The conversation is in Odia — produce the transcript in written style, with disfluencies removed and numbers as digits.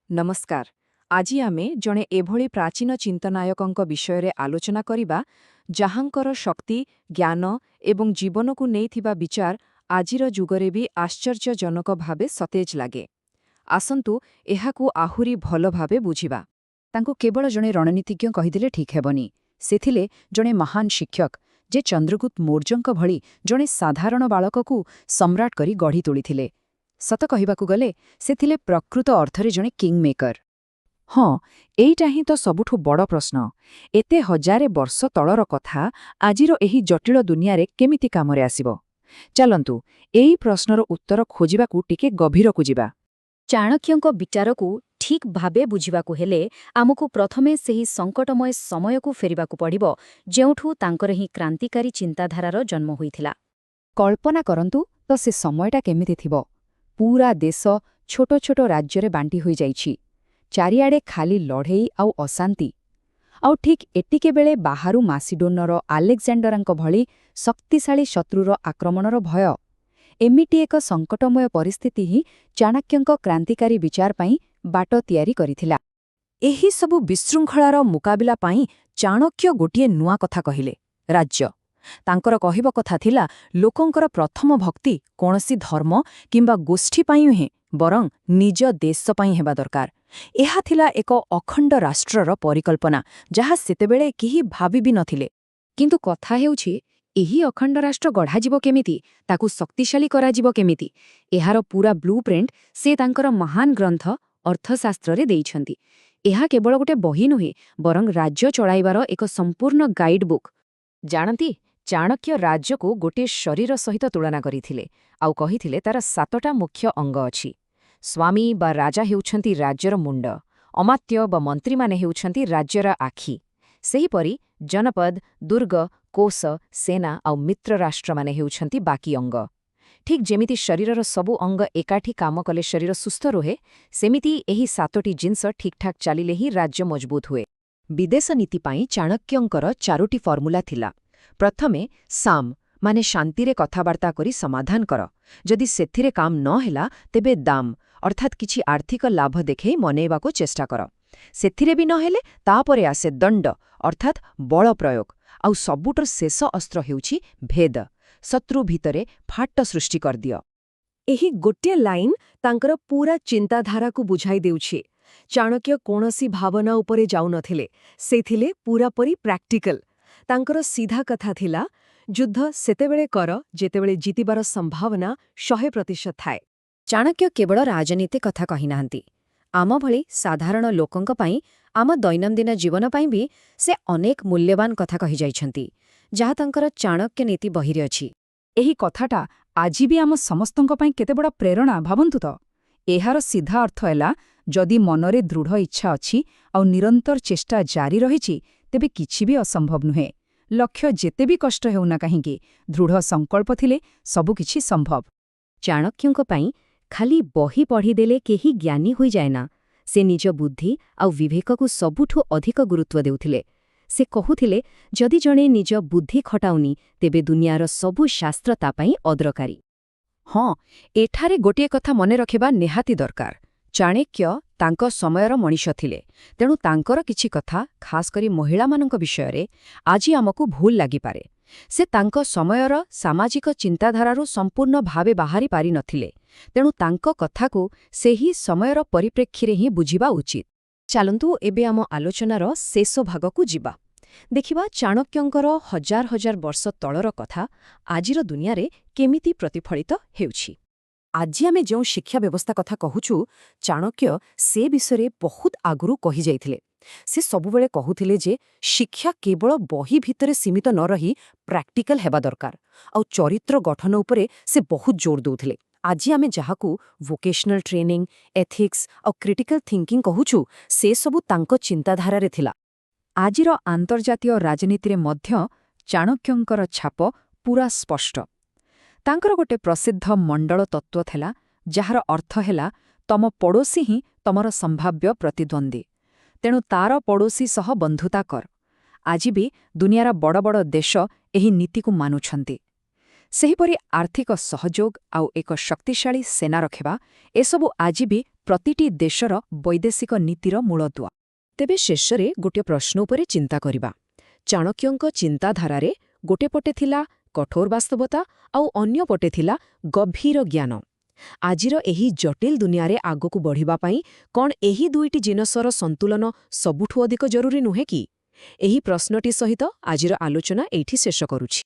ନମସ୍କାର। ଆଜି ଆମେ ଜଣେ ଏଭଳି ପ୍ରାଚୀନ ଚିନ୍ତନାୟକଙ୍କ ବିଷୟରେ ଆଲୋଚନା କରିବା, ଯାହାଙ୍କର ଶକ୍ତି, ଜ୍ଞାନ ଏବଂ ଜୀବନକୁ ନେଇଥିବା ବିଚାର ଆଜିର ଯୁଗରେ ବି ଆଶ୍ଚର୍ଯ୍ୟଜନକ ଭାବେ ସତେଜ ଲାଗେ। ଆସନ୍ତୁ, ଏହାକୁ ଆହୁରି ଭଲ ଭାବେ ବୁଝିବା। ତାଙ୍କୁ କେବଳ ଜଣେ ରଣନୀତିଜ୍ଞ କହିଦେଲେ ଠିକ୍ ହେବନି। ସେ ଥିଲେ ଜଣେ ମହାନ ଶିକ୍ଷକ, ଯେ ଚନ୍ଦ୍ରଗୁପ୍ତ ମୌର୍ଯ୍ୟଙ୍କ ଭଳି ଜଣେ ସାଧାରଣ ବାଳକକୁ ସମ୍ରାଟ କରି ଗଢ଼ି ତୋଳିଥିଲେ। ସତ କହିବାକୁ ଗଲେ, ସେ ଥିଲେ ପ୍ରକୃତ ଅର୍ଥରେ ଜଣେ କିଙ୍ଗ ମେକର। ହଁ, ଏଇଟା ହିଁ ତ ସବୁଠୁ ବଡ଼ ପ୍ରଶ୍ନ। ଏତେ ହଜାରେ ବର୍ଷ ତଳର କଥା ଆଜିର ଏହି ଜଟିଳ ଦୁନିଆରେ କେମିତି କାମରେ ଆସିବ? ଚାଲନ୍ତୁ, ଏଇ ପ୍ରଶ୍ନର ଉତ୍ତର ଖୋଜିବାକୁ ଟିକେ ଗଭୀରକୁ ଯିବା। ଚାଣକ୍ୟଙ୍କ ବିଚାରକୁ ଠିକ୍ ଭାବେ ବୁଝିବାକୁ ହେଲେ ଆମକୁ ପ୍ରଥମେ ସେହି ସଙ୍କଟମୟ ସମୟକୁ ଫେରିବାକୁ ପଡ଼ିବ, ଯେଉଁଠୁ ତାଙ୍କର ହିଁ କ୍ରାନ୍ତିକାରୀ ଚିନ୍ତାଧାରାର ଜନ୍ମ ହୋଇଥିଲା। କଳ୍ପନା କରନ୍ତୁ ତ, ସେ ସମୟଟା କେମିତି ଥିବ। ପୁରା ଦେଶ ଛୋଟ ଛୋଟ ରାଜ୍ୟରେ ବାଣ୍ଟି ହୋଇଯାଇଛି। ଚାରିଆଡ଼େ ଖାଲି ଲଢ଼େଇ ଆଉ ଅଶାନ୍ତି। ଆଉ ଠିକ୍ ଏତିକିବେଳେ ବାହାରୁ ମାସିଡୋନର ଆଲେକ୍ଜାଣ୍ଡରଙ୍କ ଭଳି ଶକ୍ତିଶାଳୀ ଶତ୍ରୁର ଆକ୍ରମଣର ଭୟ। ଏମିତି ଏକ ସଙ୍କଟମୟ ପରିସ୍ଥିତି ହିଁ ଚାଣକ୍ୟଙ୍କ କ୍ରାନ୍ତିକାରୀ ବିଚାର ପାଇଁ ବାଟ ତିଆରି କରିଥିଲା। ଏହି ସବୁ ବିଶୃଙ୍ଖଳାର ମୁକାବିଲା ପାଇଁ ଚାଣକ୍ୟ ଗୋଟିଏ ନୂଆ କଥା କହିଲେ, ରାଜ୍ୟ। ତାଙ୍କର କହିବା କଥା ଥିଲା, ଲୋକଙ୍କର ପ୍ରଥମ ଭକ୍ତି କୌଣସି ଧର୍ମ କିମ୍ବା ଗୋଷ୍ଠୀ ପାଇଁ ନୁହେଁ, ବରଂ ନିଜ ଦେଶ ପାଇଁ ହେବା ଦରକାର। ଏହା ଥିଲା ଏକ ଅଖଣ୍ଡ ରାଷ୍ଟ୍ରର ପରିକଳ୍ପନା, ଯାହା ସେତେବେଳେ କେହି ଭାବି ବି ନଥିଲେ। କିନ୍ତୁ କଥା ହେଉଛି, ଏହି ଅଖଣ୍ଡ ରାଷ୍ଟ୍ର ଗଢ଼ାଯିବ କେମିତି? ତାକୁ ଶକ୍ତିଶାଳୀ କରାଯିବ କେମିତି? ଏହାର ପୂରା ବ୍ଲୁପ୍ରିଣ୍ଟ ସେ ତାଙ୍କର ମହାନ ଗ୍ରନ୍ଥ ଅର୍ଥଶାସ୍ତ୍ରରେ ଦେଇଛନ୍ତି। ଏହା କେବଳ ଗୋଟେ ବହି ନୁହେଁ, ବରଂ ରାଜ୍ୟ ଚଳାଇବାର ଏକ ସମ୍ପୂର୍ଣ୍ଣ ଗାଇଡ୍ ବୁକ୍। ଜାଣନ୍ତି, ଚାଣକ୍ୟ ରାଜ୍ୟକୁ ଗୋଟିଏ ଶରୀର ସହିତ ତୁଳନା କରିଥିଲେ ଆଉ କହିଥିଲେ, ତାର ସାତଟା ମୁଖ୍ୟ ଅଙ୍ଗ ଅଛି। ସ୍ୱାମୀ ବା ରାଜା ହେଉଛନ୍ତି ରାଜ୍ୟର ମୁଣ୍ଡ। ଅମାତ୍ୟ ବା ମନ୍ତ୍ରୀମାନେ ହେଉଛନ୍ତି ରାଜ୍ୟର ଆଖି। ସେହିପରି ଜନପଦ, ଦୁର୍ଗ, କୋଷ, ସେନା ଆଉ ମିତ୍ର ରାଷ୍ଟ୍ରମାନେ ହେଉଛନ୍ତି ବାକି ଅଙ୍ଗ। ଠିକ୍ ଯେମିତି ଶରୀରର ସବୁ ଅଙ୍ଗ ଏକାଠି କାମ କଲେ ଶରୀର ସୁସ୍ଥ ରୁହେ, ସେମିତି ଏହି ସାତୋଟି ଜିନିଷ ଠିକ୍ଠାକ୍ ଚାଲିଲେ ହିଁ ରାଜ୍ୟ ମଜବୁତ ହୁଏ। ବିଦେଶ ନୀତି ପାଇଁ ଚାଣକ୍ୟଙ୍କର ଚାରୋଟି ଫର୍ମୁଲା ଥିଲା। ପ୍ରଥମେ ସାମ୍, ମାନେ ଶାନ୍ତିରେ କଥାବାର୍ତ୍ତା କରି ସମାଧାନ କର। ଯଦି ସେଥିରେ କାମ ନ ହେଲା, ତେବେ ଦାମ, ଅର୍ଥାତ୍ କିଛି ଆର୍ଥିକ ଲାଭ ଦେଖେଇ ମନେଇବାକୁ ଚେଷ୍ଟା କର। ସେଥିରେ ବି ନହେଲେ, ତାପରେ ଆସେ ଦଣ୍ଡ, ଅର୍ଥାତ୍ ବଳ ପ୍ରୟୋଗ। ଆଉ ସବୁଠୁ ଶେଷ ଅସ୍ତ୍ର ହେଉଛି ଭେଦ, ଶତ୍ରୁ ଭିତରେ ଫାଟ ସୃଷ୍ଟି କରିଦିଅ। ଏହି ଗୋଟିଏ ଲାଇନ୍ ତାଙ୍କର ପୂରା ଚିନ୍ତାଧାରାକୁ ବୁଝାଇ ଦେଉଛି। ଚାଣକ୍ୟ କୌଣସି ଭାବନା ଉପରେ ଯାଉନଥିଲେ। ସେ ଥିଲେ ପୂରାପରି ପ୍ରାକ୍ଟିକାଲ। ତାଙ୍କର ସିଧା କଥା ଥିଲା, ଯୁଦ୍ଧ ସେତେବେଳେ କର ଯେତେବେଳେ ଜିତିବାର ସମ୍ଭାବନା 100% ଥାଏ। ଚାଣକ୍ୟ କେବଳ ରାଜନୀତି କଥା କହିନାହାନ୍ତି। ଆମ ଭଳି ସାଧାରଣ ଲୋକଙ୍କ ପାଇଁ, ଆମ ଦୈନନ୍ଦିନ ଜୀବନ ପାଇଁ ବି ସେ ଅନେକ ମୂଲ୍ୟବାନ କଥା କହିଯାଇଛନ୍ତି, ଯାହା ତାଙ୍କର ଚାଣକ୍ୟ ନୀତି ବହିରେ ଅଛି। ଏହି କଥାଟା ଆଜି ବି ଆମ ସମସ୍ତଙ୍କ ପାଇଁ କେତେ ବଡ଼ ପ୍ରେରଣା, ଭାବନ୍ତୁ ତ! ଏହାର ସିଧା ଅର୍ଥ ହେଲା, ଯଦି ମନରେ ଦୃଢ଼ ଇଚ୍ଛା ଅଛି ଆଉ ନିରନ୍ତର ଚେଷ୍ଟା ଜାରି ରହିଛି, ତେବେ କିଛି ବି ଅସମ୍ଭବ ନୁହେଁ। ଲକ୍ଷ୍ୟ ଯେତେ ବି କଷ୍ଟ ହେଉନା କାହିଁକି, ଦୃଢ଼ ସଂକଳ୍ପ ଥିଲେ ସବୁକିଛି ସମ୍ଭବ। ଚାଣକ୍ୟଙ୍କ ପାଇଁ ଖାଲି ବହି ପଢ଼ିଦେଲେ କେହି ଜ୍ଞାନୀ ହୋଇଯାଏ ନା। ସେ ନିଜ ବୁଦ୍ଧି ଆଉ ବିବେକକୁ ସବୁଠୁ ଅଧିକ ଗୁରୁତ୍ୱ ଦେଉଥିଲେ। ସେ କହୁଥିଲେ, ଯଦି ଜଣେ ନିଜ ବୁଦ୍ଧି ଖଟାଉନି, ତେବେ ଦୁନିଆର ସବୁ ଶାସ୍ତ୍ର ତା ପାଇଁ ଅଦରକାରୀ। ହଁ, ଏଠାରେ ଗୋଟିଏ କଥା ମନେ ରଖିବା ନିହାତି ଦରକାର। ଚାଣକ୍ୟ ତାଙ୍କ ସମୟର ମଣିଷ ଥିଲେ। ତେଣୁ ତାଙ୍କର କିଛି କଥା, ଖାସ୍ କରି ମହିଳାମାନଙ୍କ ବିଷୟରେ, ଆଜି ଆମକୁ ଭୁଲ ଲାଗିପାରେ। ସେ ତାଙ୍କ ସମୟର ସାମାଜିକ ଚିନ୍ତାଧାରାରୁ ସମ୍ପୂର୍ଣ୍ଣ ଭାବେ ବାହାରି ପାରିନଥିଲେ। ତେଣୁ ତାଙ୍କ କଥାକୁ ସେହି ସମୟର ପରିପ୍ରେକ୍ଷୀରେ ହିଁ ବୁଝିବା ଉଚିତ। ଚାଲନ୍ତୁ, ଏବେ ଆମ ଆଲୋଚନାର ଶେଷ ଭାଗକୁ ଯିବା। ଦେଖିବା, ଚାଣକ୍ୟଙ୍କର ହଜାର ହଜାର ବର୍ଷ ତଳର କଥା ଆଜିର ଦୁନିଆରେ କେମିତି ପ୍ରତିଫଳିତ ହେଉଛି। ଆଜି ଆମେ ଯେଉଁ ଶିକ୍ଷା ବ୍ୟବସ୍ଥା କଥା କହୁଛୁ, ଚାଣକ୍ୟ ସେ ବିଷୟରେ ବହୁତ ଆଗରୁ କହିଯାଇଥିଲେ। ସେ ସବୁବେଳେ କହୁଥିଲେ ଯେ ଶିକ୍ଷା କେବଳ ବହି ଭିତରେ ସୀମିତ ନ ରହି ପ୍ରାକ୍ଟିକାଲ ହେବା ଦରକାର। ଆଉ ଚରିତ୍ର ଗଠନ ଉପରେ ସେ ବହୁତ ଜୋର ଦେଉଥିଲେ। ଆଜି ଆମେ ଯାହାକୁ ଭୋକେଶନାଲ ଟ୍ରେନିଂ, ଏଥିକ୍ସ ଆଉ କ୍ରିଟିକାଲ ଥିଙ୍କିଂ କହୁଛୁ, ସେସବୁ ତାଙ୍କ ଚିନ୍ତାଧାରାରେ ଥିଲା। ଆଜିର ଆନ୍ତର୍ଜାତୀୟ ରାଜନୀତିରେ ମଧ୍ୟ ଚାଣକ୍ୟଙ୍କର ଛାପ ପୂରା ସ୍ପଷ୍ଟ। ତାଙ୍କର ଗୋଟେ ପ୍ରସିଦ୍ଧ ମଣ୍ଡଳ ତତ୍ତ୍ୱ ଥିଲା, ଯାହାର ଅର୍ଥ ହେଲା, ତମ ପଡ଼ୋଶୀ ହିଁ ତମର ସମ୍ଭାବ୍ୟ ପ୍ରତିଦ୍ୱନ୍ଦ୍ୱୀ, ତେଣୁ ତାର ପଡ଼ୋଶୀ ସହ ବନ୍ଧୁତା କର। ଆଜି ବି ଦୁନିଆର ବଡ଼ ବଡ଼ ଦେଶ ଏହି ନୀତିକୁ ମାନୁଛନ୍ତି। ସେହିପରି ଆର୍ଥିକ ସହଯୋଗ ଆଉ ଏକ ଶକ୍ତିଶାଳୀ ସେନା ରଖିବା, ଏସବୁ ଆଜି ବି ପ୍ରତିଟି ଦେଶର ବୈଦେଶିକ ନୀତିର ମୂଳଦୁଆ। ତେବେ ଶେଷରେ ଗୋଟିଏ ପ୍ରଶ୍ନ ଉପରେ ଚିନ୍ତା କରିବା। ଚାଣକ୍ୟଙ୍କ ଚିନ୍ତାଧାରାରେ ଗୋଟେ ପଟେ ଥିଲା କଠୋର ବାସ୍ତବତା ଆଉ ଅନ୍ୟ ପଟେ ଥିଲା ଗଭୀର ଜ୍ଞାନ। ଆଜିର ଏହି ଜଟିଳ ଦୁନିଆରେ ଆଗକୁ ବଢ଼ିବା ପାଇଁ କ'ଣ ଏହି ଦୁଇଟି ଜିନିଷର ସନ୍ତୁଳନ ସବୁଠୁ ଅଧିକ ଜରୁରୀ ନୁହେଁ କି? ଏହି ପ୍ରଶ୍ନଟି ସହିତ ଆଜିର ଆଲୋଚନା ଏଇଠି ଶେଷ କରୁଛି।